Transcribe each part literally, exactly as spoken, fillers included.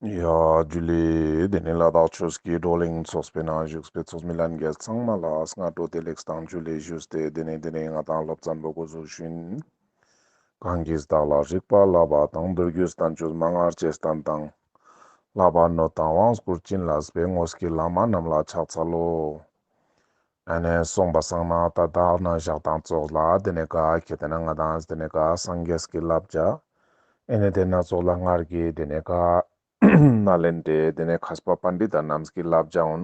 ཡ་ཇུ་ལེ། དེ་ནས་ལ་དྭགས་ཆོས་ཀྱི་བགྲོ་གླེང་ཚོགས་པའི་ནང་བཞུགས་པའི་ཚོགས་མི་ལྷན་རྒྱས་ཚང་མ་ལ་སྔ་དྲོ་བདེ་ལེགས་དང་ཇུ་ལེ་ཞུས་ཏེ། དེ་ནས་དེ་ནས་ང་དང་སློབ་ཚན་པོ་འགོ་འཛུགས་ཞུ་ཡིན། གང་གིས་བདག་ལ་རིག་པ་བསླབ་པ་དང་། མདོ་རྒྱུད་བསྟན་བཅོས་མན་ངག་བཅས་བསྟན་དང་། བསླབ་པ་ནོད་དང་དབང་བསྐུར་བྱིན་བརླབས་པའི། དངོས་ཀྱི་བླ་མ་རྣམས་ལ་ཕྱག་འཚལ་ལོ། ཨ་ནེ་སོང་པ་སང་ན་ད་བདག་ན་ཞག་དང་ཙོགས་ལ་དེ་ནས་ག་ཁེ་ཏེ་ན་ང་དང་དེ་ནས་ག་སངས་རྒྱས་ཀྱི་བསླབ་བྱ། ཨ་ནེ་དེ་ན་ཙོགས་ལ་སྔར་གྱི་དེ་ནས་ག་ནཱ་ལེནྡྲའི་དེ་ནས་མཁས་པ་པཎྜི་ཏ་རྣམས་ཀྱི་བསླབ་བྱ་འོན།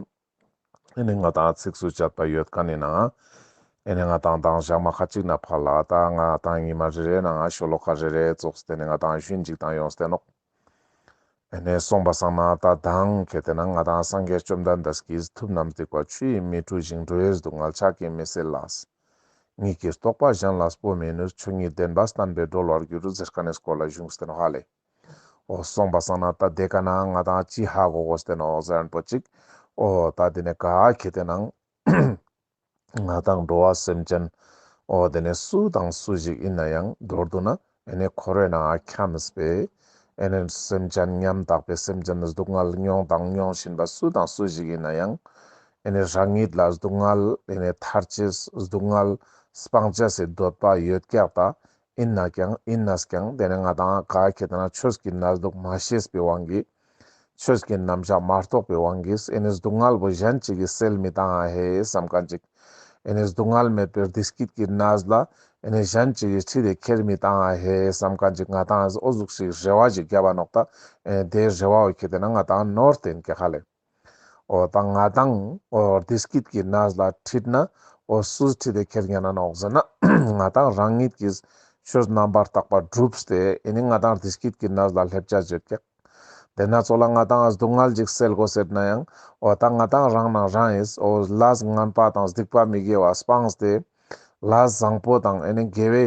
ཨ་ནེ་ང་དང་ཚིགས་སུ་བཅད་པ་ཡོད་མཁན་ནི་ནང་། ཨ་ནེ་ང་དང་དང་ཞག་མ་ཁ་ཅིག་ན་ཕར་ལ་ད་ང་དང་ཉི་མ་རེ་རེ་ནང་ཤོ་ལོ་ཀ་རེ་རེ་ཙོགས་དེ་ནས་ང་དང་ཞུན་ཅིག་དང་ཡོངས་ཏེ་ནོག་ཨ་ནེ་སོང་པ་སང་ན་ད་དང་ཁེ་ཏེ་ན་ང་དང་སངས་རྒྱས་བཅོམ་ལྡན་འདས་ཀྱིས་ཐུབ་རྣམས་སྡིག་པ་ཆུ་ཡིས་མི་འཁྲུ་ཞིང་། འགྲོ་བའི་སྡུག་བསྔལ་ཕྱག་གིས་མི་སེལ་ལ། ཉིད་ཀྱི་རྟོགས་པ་གཞན་ལ་སྤོ་མི་ནུས། ཆོས་ཉིད་བདེན་པ་བསྟན་པས་གྲོལ་བར་འགྱུར། ཟེར་མཁན་ནི་སྐོར་ལ་གཞུང་སྟེ་ནོག་ཧ་ལེ། འོ་སོང་པ་སང་ན་ད་དེ་ཀ་ན་ང་དང་ཅི་ཧ་གོ་དགོས་ཏེ་ནོག་ཟེར་ན་པོ་ཅིག་འོ་ད་དེ་ནས་ག་ཁེ་ཏེ་ནང་ང་དང་འགྲོ་བ་སེམས་ཅན། འོ་དེ་ནས་སུ་དང་སུ་ཞིག་ཡིན་ན་ཡང་མདོར་བསྡུ་ན་ཨ་ནེ་འཁོར་བའི་ནང་འཁྱམས་པའི་ཨ་ནེ་སེམས་ཅན་ཉམ་ཐག་པའི་སེམས་ཅན་ནི་སྡུག་བསྔལ་མྱོང་དང་མྱོང་བཞིན་པ་སུ་དང་སུ་ཞིག་ཡིན་ན་ཡང་། ཨ་ནེ་རང་ཉིད་ལ་སྡུག་བསྔལ་ཨ་ནེ་ཐར་ཅེས་སྡུག་བསྔལ་སྤང་ཅེས་སི་འདོད་པ་ཡོད་ཀྱག་ད། ཡིན་ན་ཀྱང་ཡིན་ནས་ཀྱང་དེ་ནས་ང་དང་ག་ཁེ་ཏེ་ན་ཆོས་ཀྱི་གནས་ལུགས་མ་ཤེས་པའི་དབང་གིས། ཆོས་ཀྱི་རྣམ་གཞག་མ་རྟོགས་པའི་དབང་གིས་ཨ་ནེ་སྡུག་བསྔལ་པོ་གཞན་ཅིག་གིས་སེལ་མི་བཏང་ང་ཧེ་བསམ་མཁན་ཅིག་ཨ་ནེ་སྡུག་བསྔལ་མེད་པའི་བདེ་སྐྱིད་ཀྱི་གནས་ལ་ཨ་ནེ་གཞན་ཅིག་གིས་ཁྲིད་དེ་ཁྱེར་མི་བཏང་ང་ཧེ་བསམ་མཁན་ཅིག་ང་དང་འོ་ཟུག་ཞིག་རེ་བ་ཞིག་བརྒྱབ་པ་ནོག་ད། ཨ་ནེ་དེ་རེ་བ་འོ་ཁེ་ཏེ་ན་ང་དང་ནོར་ཏེན་ཀྱག་ཧ་ལེ། འོ་ད་ང་དང་འོ་བདེ་སྐྱིད་ཀྱི་གནས་ལ་ཁྲིད་ན་འོ་སུས་ཁྲིད་དེ་ཁྱེར་ཉན་ན་ནོག་ཟེར་ན་ང་དང་རང་ཉིད་ཀྱིས་ཆོས་རྣམ་པར་དག་པ་བསྒྲུབས་ཏེ་ཨ་ནེ་ང་དང་བདེ་སྐྱིད་ཀྱི་གནས་ལ་སླེབས་ཅེས་ཡོད་ཀྱག་དེ་ན་ཙོགས་ལ་ང་དང་སྡུག་བསྔལ་ཅིག་སེལ་དགོས་ཟེར་ན་ཡང་འོ་ད་ང་དང་རང་ནང་རང་ཡིས་འོ་ལས་ངན་པ་དང་སྡིག་པ་མི་དགེ་བ་སྤངས་ཏེ་ལས་བཟང་པོ་དང་ཨ་ནེ་དགེ་བའི་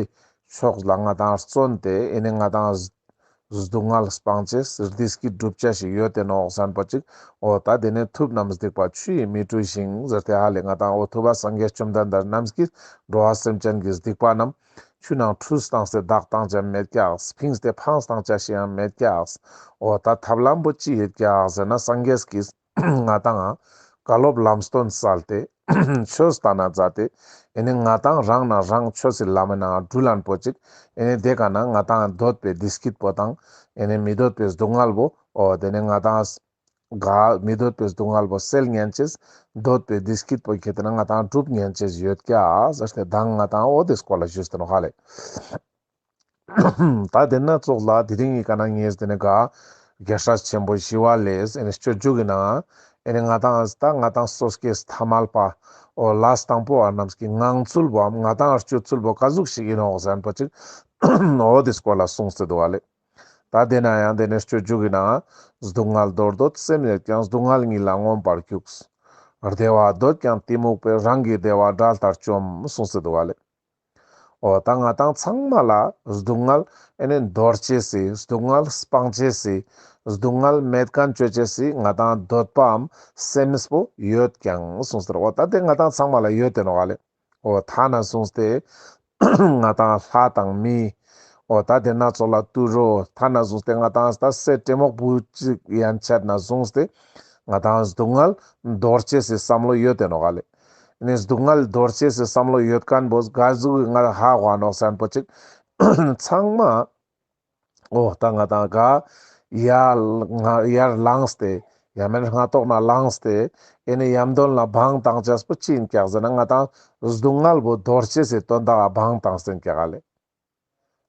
ཕྱོགས་ལ་ང་དང་བརྩོན་ཏེ་ཨ་ནེ་ང་དང་སྡུག་བསྔལ་སྤང་ཅེས་བདེ་སྐྱིད་སྒྲུབ་ཅེས་ཞིག་ཡོད་དེ་ནོག་ཟེར་ན་པོ་ཅིག་འོ་ད་དེ་ནས་ཐུབ་རྣམས་སྡིག་པ་ཆུ་ཡིས་མི་འཁྲུ་ཞིང་ཟེར་ཏེ་ཧ་ལེ་ང་དང་འོ་ཐུབ་པ་སངས་རྒྱས་བཅོམ་ལྡན་འདས་རྣམས་ཀྱིས་འགྲོ་བ་སེམས་ཅན་གྱི་སྡིག་པ་རྣམས་ཆུ་ནང་འཁྲུས་བཏང་སྟེ་དག་བཏང་ཅེས་མེད་ཀྱག་ཕིངས་ཏེ་འཕངས་བཏང་ཅེས་ཤིག་ཡང་མེད་ཀྱག་འོ་ད་ཐབས་ལམ་པོ་ཅི་ཡོད་ཀྱག་ཟེར་ན་སངས་རྒྱས་ཀྱིས་ང་དང་བཀའ་སློབ་ལམ་སྟོན་སྩལ་ཏེ་ཆོས་བསྟན་ན་མཛད་དེ་ཨ་ནེ་ང་དང་རང་ནང་རང་ཆོས་སི་ལམ་ནང་འགྲུལ་ལན་པོ་ཅིག་ཨ་ནེ་དེ་ཀ་ན་ང་དང་འདོད་པའི་བདེ་སྐྱིད་པོ་དང་ཨ་ནེ་མི་འདོད་པའི་སྡུག་བསྔལ་པོ་འོ་དེ་ནས་ང་དང་ག་མི་འདོད་པའི་སྡུག་བསྔལ་པོ་སེལ་ཉན་ཅེས། འདོད་པའི་བདེ་སྐྱིད་པོ་ཁེ་ཏེ་ན་ང་དང་སྒྲུབ་ཉན་ཅེས་ཡོད་ཀྱག་ཟེར་ཏེ་དང་ང་དང་འོ་དེ་སྐོར་ལ་ཞུས་ཏེ་ནོག་ཧ་ལེ། ད་དེ་ན་ཙོགས་ལ་དེ་རིང་ངི་ཀ་ན་ངས་དེ་ནས་ག་རྒྱལ་སྲས་ཆེན་པོ་ཞི་བ་ལྷས་ཨ་ནེ་སྤྱོད་འཇུག་གི་ནང་ཨ་ནེ་ང་དང་ད་ང་དང་སོ་སྐྱེ་ཐ་མལ་པ་འོ་ལས་དང་པོ་བ་རྣམས་ཀྱི་ངང་ཚུལ་པོའམ་ང་དང་སྤྱོད་ཚུལ་པོ་ག་ཟུག་ཞིག་ཡིན་ནོག་ཟེར་ན་པོ་ཅིག་འོ་དེ་སྐོར་ལ་གསུངས་ཏེ་འདུག་ཧ་ལེ། ད་དེ་ན་ཡང་དེ་ནས་སྤྱོད་འཇུག་གི་ནང་སྡུག་བསྔལ་འདོར་འདོད་སེམས་ཡོད་ཀྱང་། སྡུག་བསྔལ་ཉིད་ལ་མངོན་པར་རྒྱུག་བདེ་བ་འདོད་ཀྱང་གཏི་མུག་པས། རང་གི་བདེ་བ་དགྲ་ལྟར་བཅོམ། གསུངས་ཏེ་འདུག་ཧ་ལེ། འོ་ད་ང་དང་ཚང་མ་ལ་སྡུག་བསྔལ་ཨ་ནེ་འདོར་ཅེས་སི་སྡུག་བསྔལ་སྤང་ཅེས་སི་སྡུག་བསྔལ་མེད་མཁན་ཅོ་ཅེས་སི་ང་དང་འདོད་པའམ་སེམས་པོ་ཡོད་ཀྱང་གསུངས་ཏེ་འོ་ད་དེ་ང་དང་ཚང་མ་ལ་ཡོད་དེ་ནོག་ཧ་ལེ། འོ་ཐ་ན་གསུངས་ཏེ་ང་དང་ལྷ་དང་མི། འོ་ད་དེ་ན་ཙོགས་ལ་དུད་འགྲོ། ཐ་ན་གསུངས་ཏེ་ང་དང་ད་སེ་ཏྲེ་མོག་བུ་ཅིག་ཡན་ཆད་ན་གསུངས་ཏེ་ང་དང་སྡུག་བསྔལ་འདོར་ཅེས་སི་བསམ་བློ་ཡོད་དེ་ནོག་ཧ་ལེ། ཨ་ནེ་སྡུག་བསྔལ་འདོར་ཅེས་སི་བསམ་བློ་ཡོད་མཁན་པོ་ག་ཟུག་གི་ང་ཧ་གོ་ནོག་ཟེར་ན་པོ་ཅིག་ཚང་མ་འོ་ད་ང་དང་ག་ཡར་ང་ཡར་ལངས་ཏེ་ཡང་མེན་སྔ་ཏོག་ན་ལངས་ཏེ་ཨ་ནེ་ཡམ་དོན་ལ་བང་བཏང་ཅེས་པོ་ཅི་ཡིན་ཀྱག་ཟེར་ན་ང་དང་སྡུག་བསྔལ་པོ་འདོར་ཅེས་སི་དོན་དག་ག་བང་བཏང་སྟེ་ཡིན་ཀྱག་ཧ་ལེ།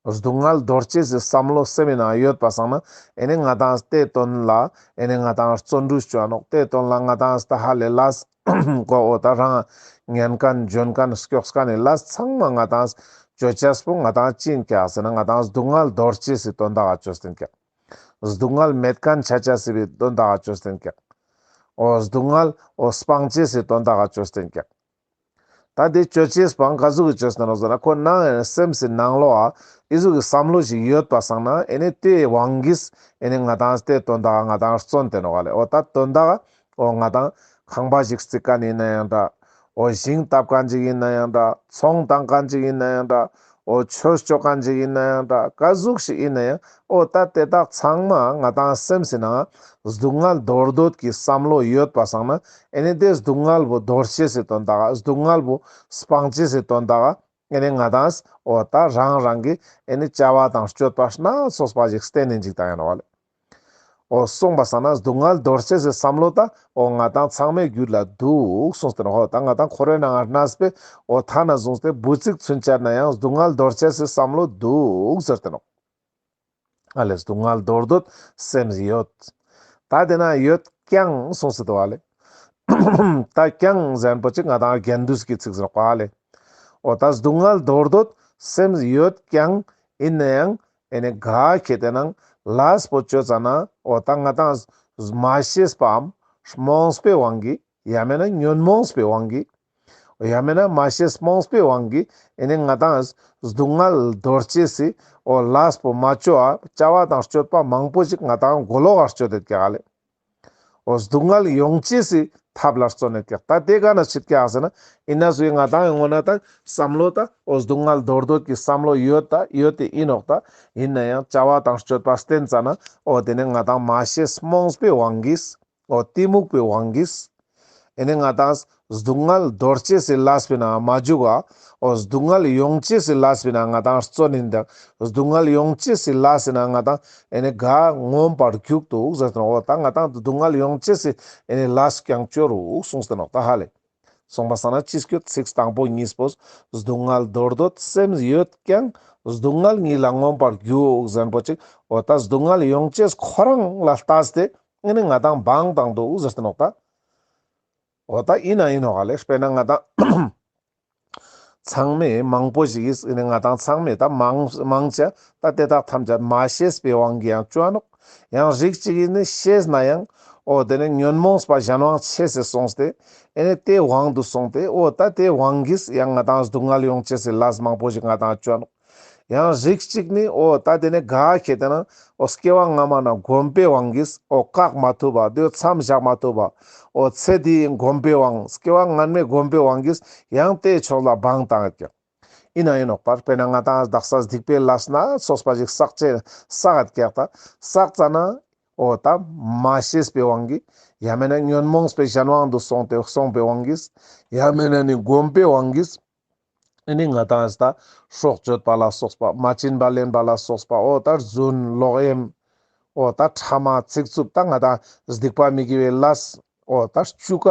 སྡུག་བསྔལ་འདོར་ཅེས་སི་བསམ་བློ་སེམས་ནང་ཡོད་པ་སང་ན་ཨ་ནེ་ང་དང་དེ་དོན་ལ་ཨ་ནེ་ང་དང་བརྩོན་འགྲུས་ཅོ་ནོག་དེ་དོན་ལ་ང་དང་ད་ཧ་ལེ་ལས་གོ་འོ་ད་རང་ཉན་མཁན་འཇོན་མཁན་སྐྱོགས་མཁན་ནི་ལས་ཚང་མ་ང་དང་ཅོ་ཅེས་པོ་ང་དང་ཅི་ཡིན་ཀྱག་ཟེར་ན་ང་དང་སྡུག་བསྔལ་འདོར་ཅེས་སི་དོན་དག་ག་ཅོས་ཏེ་ཡིན་ཀྱག་སྡུག་བསྔལ་མེད་མཁན་ཆ་ཅེས་སི་དོན་དག་ག་ཅོས་ཏེ་ཡིན་ཀྱག་འོ་སྡུག་བསྔལ་འོ་སྤང་ཅེས་སི་དོན་དག་ག་ཅོས་ཏེ་ཡིན་ཀྱག་ད་དེ་ཅོ་ཅེས་པོའང་ག་ཟུག་གི་ཅོས་ཏེ་ནོག་ཟེར་ན་ཁོ་ནང་སེམས་སི་ནང་ལོགས་ཨ་ཨི་ཟུག་གི་བསམ་བློ་ཞིག་ཡོད་པ་སང་ན་ཨ་ནེ་དེའི་དབང་གིས་ཨ་ནེ་ང་དང་དེ་དོན་དག་ག་ང་དང་བརྩོན་ཏེ་ནོག་ལེ། འོ་ད་དོན་དག་ག་འོ་ང་དང་ཁང་པ་ཞིག་རྩིག་མཁན་ཡིན་ན་ཡང་འདྲ། འོ་ཞིང་བཏབ་མཁན་ཅིག་ཡིན་ན་ཡང་འདྲ། ཚོང་བཏང་མཁན་ཅིག་ཡིན་ན་ཡང་འདྲ། འོ་ཆོས་ཅོ་ཁན་ཅིག་ཨིན་ན་ཡང་འདྲ་ག་ཟུག་ཞིག་ཨིན་ན་ཡང་འོ་ད་དེ་དག་ཚང་མ་ང་དང་སེམས་སི་ནང་སྡུག་བསྔལ་འདོར་འདོད་ཀྱི་བསམ་བློ་ཡོད་པ་སང་ན་ཨེ་ནི་དེ་སྡུག་བསྔལ་བོ་འདོར་ཅེས་སི་དོན་དག་ག་སྡུག་བསྔལ་བོ་སྤང་ཅེས་སི་དོན་དག་ག་ཨེ་ནི་ང་དང་འོ་ད་རང་རང་གི་ཨེ་ནི་བྱ་བ་དང་སྤྱོད་པ་སྣ་ཚོགས་པ་ཞིག་བསྟེན་ནིན་ཅིག་དང་ཡིན་ནོག་ལེ། འོ་སོང་པ་སང་ན་སྡུག་བསྔལ་འདོར་ཅེས་སི་བསམ་བློ་ད་འོ་ང་དང་ཚང་མའི་རྒྱུད་ལ་འདུག་གསུངས་ཏེ་ནོག་འོ་ད་ང་དང་འཁོར་བའི་ནང་ང་གནས་པའི་འོ་ཐ་ན་བཟུང་སྟེ་བུ་ཚིགས་ཚུན་ཆད་ན་ཡང་སྡུག་བསྔལ་འདོར་ཅེས་སི་བསམ་བློ་འདུག་ཟེར་ཏེ་ནོག་ཨ་ལེ་སྡུག་བསྔལ་འདོར་འདོད་སེམས་ཡོད། ད་དེ་ན་ཡོད་ཀྱང་གསུངས་ཏེ་འདུག་ཨ་ལེ། ད་ཀྱང་ཟེར་མཁན་པོ་ཅིག་ང་དང་རྒྱན་སྡུད་ཀྱི་ཚིག་ཟེར་བ་ལེ། འོ་ད་སྡུག་བསྔལ་འདོར་འདོད་སེམས་ཡོད་ཀྱང་ཨིན་ན་ཡང་ཨེ་ནི་ག་ཁེ་ཏེ་ན་ལས་པོ་ཅོ་ཙ་ན་འོ་ད་ང་དང་མ་ཤེས་པའམ་རྨོངས་པའི་དབང་གིས་ཡང་མེད་ན་ཉོན་མོངས་པའི་དབང་གིས་ཡང་མེད་ན་མ་ཤེས་རྨོངས་པའི་དབང་གིས་ཨེ་ནི་ང་དང་སྡུག་བསྔལ་འདོར་ཅེས་སི་འོ་ལས་པོ་མ་ཅོ་བ་བྱ་བ་དང་སྤྱོད་པ་མང་པོ་ཞིག་ང་དང་མགོ་ལོག་ག་སྤྱོད་དེ་ཀྱག་ལེ། འོ་སྡུག་བསྔལ་ཡོང་ཅེས་སི་ཐབས་ལ་བརྩོན་ནེ་ཀྱག་ད་དེ་ག་ན་ཆིག་ཀྱག་ཟེར་ན་ཨིན་ན་སུའི་ང་དང་ངི་ངོ་ན་ད་བསམ་བློ་ད་འོ་སྡུག་བསྔལ་འདོར་འདོད་ཀྱི་བསམ་བློ་ཡོད་ད་ཡོད་དེ་ཨིན་ནོག་ད་ཨིན་ན་ཡང་བྱ་བ་དང་སྤྱོད་པ་བསྟེན་ཙ་ན་འོ་དེ་ནི་ང་དང་མ་ཤེས་རྨོངས་པའི་དབང་གིས་འོ་གཏི་མུག་པའི་དབང་གིས་ཨེ་ནི་ང་དང་སྡུག་བསྔལ་འདོར་ཅེས་སི་ལས་པའི་ནང་མ་འཇུག་ག་འོ་སྡུག་བསྔལ་ཡོང་ཅེས་སི་ལས་པའི་ནང་ང་དང་བརྩོན་ནིན་དང་སྡུག་བསྔལ་ཡོང་ཅེས་སི་ལས་སི་ནང་ང་དང་ཨེ་ནི་ག་ངོམས་པར་རྒྱུག་འདུག་ཟེར་ཏེ་ནོག་འོ་ད་ང་དང་སྡུག་བསྔལ་ཡོང་ཅེས་སི་ཨེ་ནི་ལས་ཀྱང་ཅོ་རུག་གསུངས་ཏེ་ནོག་ད་ཧ་ལེ། སོང་པ་སང་ན་ཅི་སྐྱོད་ཚིག་དང་པོ་གཉིས་པོ་སྡུག་བསྔལ་འདོར་འདོད་སེམས་ཡོད་ཀྱང་སྡུག་བསྔལ་ཉིད་ལ་ངོམས་པར་རྒྱུག་ཟེར་མཁན་པོ་ཅིག་འོ་ད་སྡུག་བསྔལ་ཡོང་ཅེས་ཁོ་རང་ལ་ལྟས་ཏེ་ཨེ་ནི་ང་དང་བང་བཏང་འདུག་ཟེར་ཏེ་ནོག་ད། འོ་ད་ཨིན་ན་ཨིན་ནོག་ལེ། དཔེར་ན་ང་དང་ཚང་མས་མང་པོ་ཞིག་གིས་ཨེ་ནི་ང་དང་ཚང་མས་ད་མང་མང་ཆེ་ད་དེ་དག་ཐམས་ཅད་མ་ཤེས་པའི་དབང་གིས་ཡང་ཅོ་ནོག་ཡང་རིགས་གཅིག་གིས་ནི་ཤེས་ན་ཡང་འོ་དེ་ནི་ཉོན་མོངས་པ་གཞན་དབང་ཆེ་སེ་སོང་སྟེ་ཨེ་ནི་དེ་དབང་དུ་སོང་སྟེ་འོ་ད་དེ་དབང་གིས་ཡང་ང་དང་སྡུག་བསྔལ་ཡོང་ཅེས་སི་ལས་མང་པོ་ཞིག་ང་དང་ཅོ་ནོག་ཡང་རིགས་གཅིག་ནི་འོ་ད་དེ་ནི་ག་ཁེ་ཏེ་ན་འོ་སྐྱེ་བ་སྔ་མ་ན་གོམས་པའི་དབང་གིས་འོ་བཀག་མ་ཐུབ་པ་དེ་མཚམས་བཞག་མ་ཐུབ་པ་འོ་ཚེ་འདིའི་གོམས་པའི་དབང་སྐྱེ་བ་སྔ་མའི་གོམས་པའི་དབང་གིས་ཡང་དེའི་ཕྱོགས་ལ་བང་བཏང་ཡོད་ཀྱག་ཨིན་ན་ཨིན་ནོག་པར་དཔེར་ན་ང་དང་དག་ས་སྡིག་པའི་ལས་སྣ་ཚོགས་པ་ཞིག་བསགས་ཅེས་བསགས་ཡོད་ཀྱག་ད་བསགས་ཙ་ན་འོ་ད་མ་ཤེས་པའི་དབང་གིས་ཡང་མེད་ན་ཉོན་མོངས་པའི་གཞན་དབང་དུ་སོང་སྟེ་སོང་པའི་དབང་གིས་ཡང་མེད་ན་ནི་གོམས་པའི་དབང་གིས་ཨེ་ནི་ང་དང་ད་སྲོག་གཅོད་པ་ལ་སོགས་པ་མ་བྱིན་པ་ལེན་པ་ལ་སོགས་པ་འོ་ད་རྫུན་ལོག་གཡེམ་འོ་ད་ཕྲ་མ་ཚིག་རྩུབ་ད་ང་དང་སྡིག་པ་མི་དགེ་བའི་ལས་འོ་ད་བཅུ་ཀ་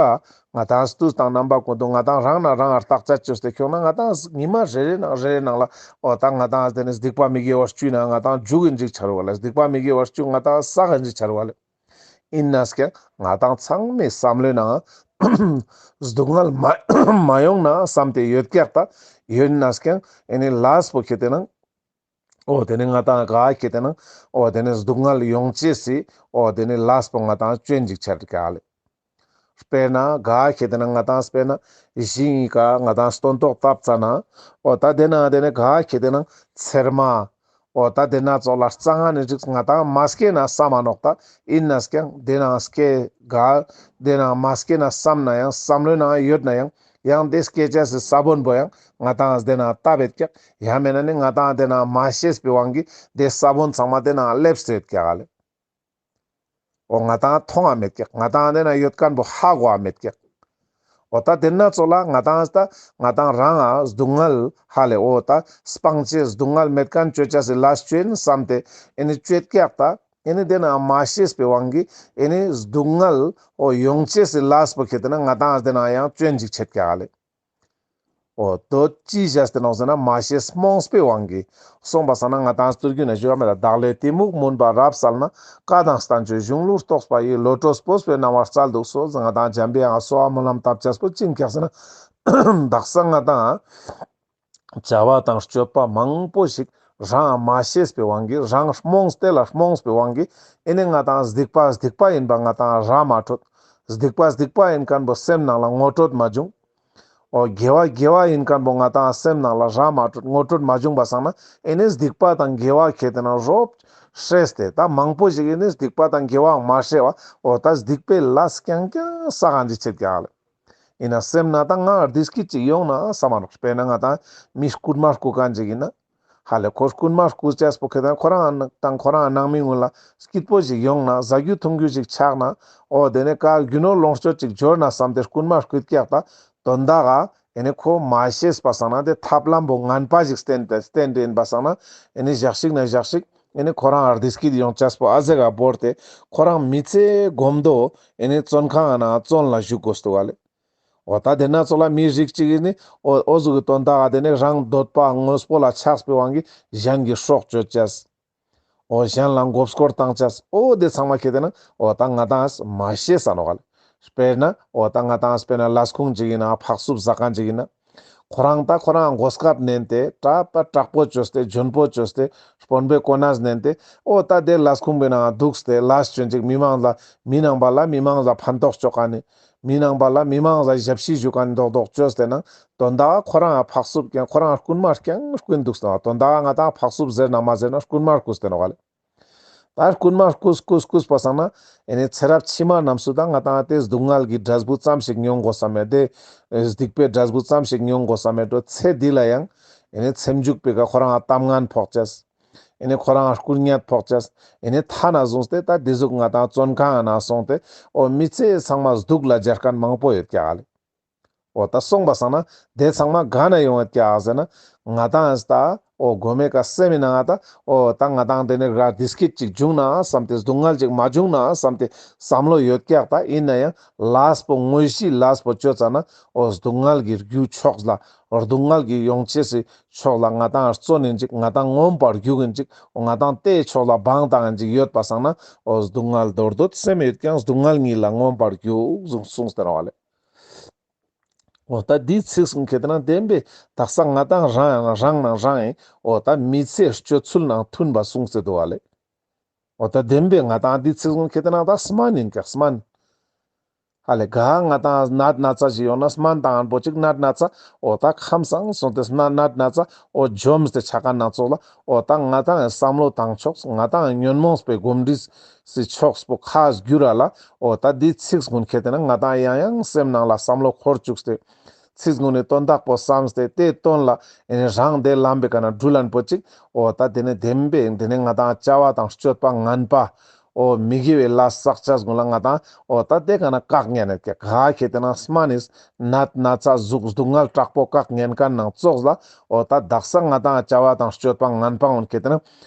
ང་དང་དུས་དང་རྣམ་པ་ཀུན་ཏུ་ང་དང་རང་ན་རང་ང་བརྟག་དཔྱད་ཅོས་ཏེ་ཁྱོང་ན་ང་དང་ཉི་མ་རེ་རེ་ནང་རེ་རེ་ནང་ལ་འོ་ད་ང་དང་དེ་ནི་སྡིག་པ་མི་དགེ་བ་བཅུའི་ནང་ང་དང་འཇུག་གིན་ཅིག་ཆ་རུག་ལེ། སྡིག་པ་མི་དགེ་བ་བཅུ་ང་དང་བསགས་གིན་ཅིག་ཆ་རུག་ལེ། ཨིན་ནའང་ང་དང་ཚང་མའི་བསམ་བློའི་ནང་སྡུག་བསྔལ་མ་མ་ཡོང་ན་བསམ་སྟེ་ཡོད་ཀྱག་ད་ཡོད་ནའང་ཨེ་ནི་ལས་པོ་ཁེ་ཏེ་ན་འོ་དེ་ནི་ང་དང་ག་ཁེ་ཏེ་ན་འོ་དེ་ནི་སྡུག་བསྔལ་ཡོང་ཅེས་སི་འོ་དེ་ནི་ལས་པོ་ང་དང་ཅོན་ཅིག་ཆ་རུག་ལེ། དཔེར་ན་ག་ཁེ་ཏེ་ན་ང་དང་དཔེར་ན་ཞིང་ངི་ཀ་ང་དང་སྟོན་ཐོག་བཏབ་ཙ་ན་འོ་ད་དེ་ན་དེ་ནི་ག་ཁེ་ཏེ་ན་ཚེར་མ་འོ་ད་དེ་ན་ཙོགས་ལ་རྩྭ་ང་ནི་རིགས་ང་དང་མ་སྐྱེས་ན་བསམ་མ་ནོག་ད་ཨིན་ནའང་དེ་ན་སྐྱེ་ག་དེ་ན་མ་སྐྱེས་ན་བསམ་ན་ཡང་བསམ་བློའི་ནང་ཡོད་ན་ཡང་ཡང་དེ་སྐྱེ་ཅེས་སི་ས་བོན་པོ་ཡང་ང་དང་དེ་ན་བཏབ་ཡོད་ཀྱག་ཡང་མེད་ན་ནི་ང་དང་དེ་ན་མ་ཤེས་པའི་དབང་གིས་དེ་ས་བོན་ཚང་མ་དེ་ན་སླེབས་ཏེ་ཡོད་ཀྱག་ལེ། འོ་ང་དང་མཐོང་ང་མེད་ཀྱག་ང་དང་དེ་ན་ཡོད་མཁན་པོ་ཧ་གོ་ང་མེད་ཀྱག་འོ་ད་དེ་ན་ཙོགས་ལ་ང་དང་ད་ང་དང་རང་ང་སྡུག་བསྔལ་ཧ་ལེ་འོ་ད་སྤང་ཅེས་སྡུག་བསྔལ་མེད་མཁན་ཅོ་ཅེས་སི་ལས་ཅོ་ཨིན་བསམ་སྟེ་ཨེ་ནི་ཅོ་ཡོད་ཀྱག་ད་ཨེ་ནི་དེ་ན་མ་ཤེས་པའི་དབང་གིས་ཨེ་ནི་སྡུག་བསྔལ་འོ་ཡོང་ཅེས་སི་ལས་པོ་ཁེ་ཏེ་ན་ང་དང་དེ་ན་ཡང་ཅོན་ཅིག་ཆེད་ཀྱག་ལེ། འོ་དོ་ཅི་བྱས་ཏེ་ནོག་ཟེར་ན་མ་ཤེས་རྨོངས་པའི་དབང་གིས། སོང་པ་སང་ན་ང་དང་སྟོད་རྒྱུད་ན་ཞུ་བ་མེད་ལ། བདག་ལས་གཏི་མུག་མུན་པ་རབ་བསལ་ནས། བཀའ་དང་བསྟན་བཅོས་གཞུང་ལུགས་རྟོགས་པ་ཡིས། བློ་གྲོས་སྤོབས་པའི་སྣང་བ་སྩལ་དུ་གསོལ། ང་དང་འཇམ་པའི་དབྱངས་གསོལ་བ་སྨོན་ལམ་བཏབ་ཅེས་པོ་ཅི་ཨིན་ཀྱག་ཟེར་ན། དག་ས་ང་དང་བྱ་བ་དང་སྤྱོད་པ་མང་པོ་ཞིག་རང་མ་ཤེས་པའི་དབང་གིས་རང་རྨོངས་ཏེ་ལ་རྨོངས་པའི་དབང་གིས་ཨེ་ནི་ང་དང་སྡིག་པ་སྡིག་པ་ཨིན་པ་ང་དང་ར་མ་འཕྲོད། སྡིག་པ་སྡིག་པ་ཨིན་མཁན་པོ་སེམས་ནང་ལ་ངོ་སྤྲོད་མ་བྱུང་། འོ་དགེ་བ་དགེ་བ་ཨིན་མཁན་པོ་ང་དང་སེམས་ནང་ལ་ར་མ་འཕྲོད་ངོ་སྤྲོད་མ་བྱུང་པ་སང་ན་ཨེ་ནི་སྡིག་པ་དང་དགེ་བ་ཁེ་ཏེ་ན་རོབ་ཧྲེས་ཏེ་ད་མང་པོ་ཞིག་ཨེ་ནི་སྡིག་པ་དང་དགེ་བའང་མ་ཧྲེ་བ་འོ་ད་སྡིག་པའི་ལས་རྐྱང་རྐྱང་བསགས་ཀྱག་ལེ། ཨིན་ན་སེམས་ན་ད་ང་བདེ་སྐྱིད་ཅིག་ཡོང་ན་བསམ་མ་ནོག་དཔེར་ན་ང་དང་མི་རྐུན་མ་རྐུ་མཁན་ཅིག་ཨིན་ན། ཧ་ལེ་ཁོ་རྐུན་མ་རྐུ་ཅེས་པོ་ཁེ་ཏེ་ན་ཁོ་རང་དང་ཁོ་རང་ནང་མི་ངུན་ལ་སྐྱིད་པོ་ཞིག་ཡོང་ན་ཟ་རྒྱུ་འཐུང་རྒྱུ་ཞིག་ཆགས་ན་འོ་དེ་ནས་ཀ་རྒྱུ་ནོར་ལོངས་སྤྱོད་ཅིག་འབྱོར་ན་བསམ་སྟེ་རྐུན་མ་རྐུད་ཀྱག་ད་དོན་དག་ག་ཨེ་ནི་ཁོ་མ་ཤེས་པ་སང་ན་དེ་ཐབས་ལམ་པོ་ངན་པ་ཞིག་བསྟན་ཏེ་བསྟན་ཏེ་ཡིན་པ་སང་ན་ཨེ་ནི་ཞག་ཞིག་ན་ཞག་ཞིག་ཨེ་ནི་ཁོ་རང་བདེ་སྐྱིད་ཡོང་ཅེས་པོ་ཨ་ཟེ་ག་བོར་ཏེ་ཁོ་རང་མི་ཚེ་གོམ་དོ་ཨེ་ནི་བཙོན་ཁང་ང་ན་བཙོན་ལ་བཞུགས་དགོས་འདུག་ག་ལེ། འོ་ད་དེ་ན་ཚོ་ལ་མི་རིགས་གཅིག་ཨེ་ནི་འོ་འོ་ཟུག་གི་དོན་དག་ག་དེ་ནི་རང་འདོད་པ་དངོས་པོ་ལ་ཆགས་པའི་དབང་གིས་གཞན་གྱི་སྲོག་གཅོད་ཅེས། འོ་གཞན་ལ་མགོ་སྐོར་བཏང་ཅེས། འོ་དེ་ཚང་མ་ཁེ་ཏེ་ན་འོ་ད་ང་དང་མ་ཤེས་ས་ནོག་ག་ལེ། དཔེར་ན་འོ་ད་ང་དང་དཔེར་ན་ལས་ཁུངས་ཅིག་ཡིན་ན་ཕག་སུབ་ཟ་མཁན་ཅིག་ཡིན་ན། ཁོ་རང་ད་ཁོ་རང་གོ་སྐབས་ནན་ཏེ་དྲག་པ་དྲག་པོ་བཅོས་ཏེ་འཇོན་པོ་བཅོས་ཏེ་དཔོན་པོའི་གོ་གནས་ནན་ཏེ་འོ་ད་དེ་ལས་ཁུངས་པའི་ནང་འདུག་སྟེ་ལས་བཅོ་ཅིག་མི་མང་ལ་མི་ནང་པ་ལ་མི་མང་ལ་ཕན་ཐོགས་བཅོ་མཁན་ནི་མི་ནང་པ་ལ་མི་མང་ལ་ཞབས་ཕྱི་ཞུ་མཁན་མདོག་མདོག་བཅོས་ཏེ་ན་དོན་དག་ཁོ་རང་ཕག་སུབ་ཀྱང་ཁོ་རང་རྐུན་མ་རྐྱང་རྐུན་འདུག་སྟེ་དོན་དག་ང་དང་ཕག་སུབ་ཟེར་ན་མ་ཟེར་ན་རྐུན་མ་རྐུས་ཏེ་ནོག་ག་ལེ། ད་རྐུན་མ་རྐུས་རྐུས་རྐུས་པ་སང་ན་ཨེ་ནི་ཚེ་རབས་ཕྱི་མ་རྣམས་སུ་ད་ང་དང་དེ་སྡུག་བསྔལ་གྱི་འབྲས་བུ་ཙམ་ཞིག་མྱོང་དགོས་ས་མེད་དེ་སྡིག་པའི་འབྲས་བུ་ཙམ་ཞིག་མྱོང་དགོས་ས་མེད་འགྲོ། ཚེ་འདི་ལ་ཡང་ཨེ་ནི་ཚེ་མཇུག་པའི་ཀ་ཁོ་རང་གཏམ་ངན་ཕོག་ཅེས། ཨེ་ནི་ཁོ་རང་རྐུ་ཉད་ཕོག་ཅེས། ཨེ་ནི་ཐ་ན་བཟུང་སྟེ་ད་འདི་ཟུག་ང་དང་བཙོན་ཁང་ང་ན་སོང་སྟེ་འོ་མི་ཚེ་ཚང་མ་སྡུག་ལ་སྦྱར་མཁན་མང་པོ་ཡོད་ཀྱག་ལེ། འོ་ད་སོང་པ་སང་ན་དེ་ཚང་མ་ག་ན་ཡོང་ཡོད་ཀྱག་ཟེར་ན་ང་དང་ད་འོ་མགོ་མའི་ཀ་སེམས་མི་ནང་ང་ད་འོ་ད་ང་དང་དེ་ནི་ར་བདེ་སྐྱིད་ཅིག་བྱུང་ན་བསམ་སྟེ་སྡུག་བསྔལ་ཅིག་མ་བྱུང་ན་བསམ་སྟེ་བསམ་བློ་ཡོད་ཀྱག་ད་ཡིན་ན་ཡང་ལས་པོ་དངོས་གཞི་ལས་པོ་བཅོ་ཙ་ན་འོ་སྡུག་བསྔལ་གྱི་རྒྱུ་ཕྱོགས་ལ་འོ་སྡུག་བསྔལ་གྱི་ཡོང་ཅེས་སི་ཕྱོགས་ལ་ང་དང་བརྩོན་ཡིན་ཅིག་ང་དང་མངོན་པར་རྒྱུག་ཡིན་ཅིག་འོ་ང་དང་དེའི་ཕྱོགས་ལ་བང་བཏང་ཡིན་ཅིག་ཡོད་པ་སང་ན་འོ་སྡུག་བསྔལ་འདོར་འདོད་སེམས་ཡོད་ཀྱང་སྡུག་བསྔལ་ཉིད་ལ་མངོན་པར་རྒྱུག་གསུངས་ཏེ་ནོག་ག་ལེ། འོ་ད་འདིའི་ཚིག་གསུང་ཁེ་ཏེ་ན་བདེན་པའི་དག་ས་ང་དང་རང་ཡང་རང་ནང་རང་ཡིན། འོ་ད་མི་ཚེ་སྤྱོད་ཚུལ་ནང་མཐུན་པ་གསུངས་ཏེ་འདུག་ག་ལེ། འོ་ད་བདེན་པའི་ང་དང་འདིའི་ཚིག་གསུང་ཁེ་ཏེ་ན་ད་སྨན་ཡིན་ཀྱག་སྨན། ཧ་ལེ་ག་ང་དང་ནད་ན་ཚ་ཞིག་ཡོང་ན་སྨན་བཏང་པོ་ཅིག་ནད་ན་ཚ་འོ་ད་ཁམས་སངས་སོང་སྟེ་ནད་ན་ཚ་འོ་འཇོམས་ཏེ་ཆ་མཁན་ནང་ཚོགས་ལ་འོ་ད་ང་དང་བསམ་བློ་བཏང་ཕྱོགས་ང་དང་ཉོན་མོངས་པའི་གོམས་འདྲིས་སི་ཕྱོགས་པོ་ཁ་བསྒྱུར་ར་ལ། འོ་ད་འདི་ཚིག་གུན་ཁེ་ཏེ་ན་ང་དང་ཡང་ཡང་སེམས་ནང་ལ་བསམ་བློ་འཁོར་བཅུག་སྟེ། ཚིག་གུན་ནི་དོན་དག་པོ་བསམས་ཏེ་དེའི་དོན་ལ་ཨེ་ནི་རང་དེ་ལམ་པའི་ཀ་ན་འགྲུལ་ལན་པོ་ཅིག་འོ་ད་དེ་ནི་བདེན་པའི་དེ་ནི་ང་དང་བྱ་བ་དང་སྤྱོད་པ་ངན་པ་འོ་མི་དགེ་བའི་ལས་བསགས་ཅེས་གུན་ལ་ང་དང་འོ་ད་དེ་ཀ་ན་བཀག་ཉན་ནས་ཀྱག་ག་ཁེ་ཏེ་ན་སྨན་ནི་ནད་ན་ཚ་ཟུག་སྡུག་བསྔལ་དྲག་པོ་བཀག་ཉན་མཁན་ནང་ཚོགས་ལ་འོ་ད་དག་ས་ང་དང་བྱ་བ་དང་སྤྱོད་པ་ངན་པ་གུན་ཁེ་ཏེ་ན།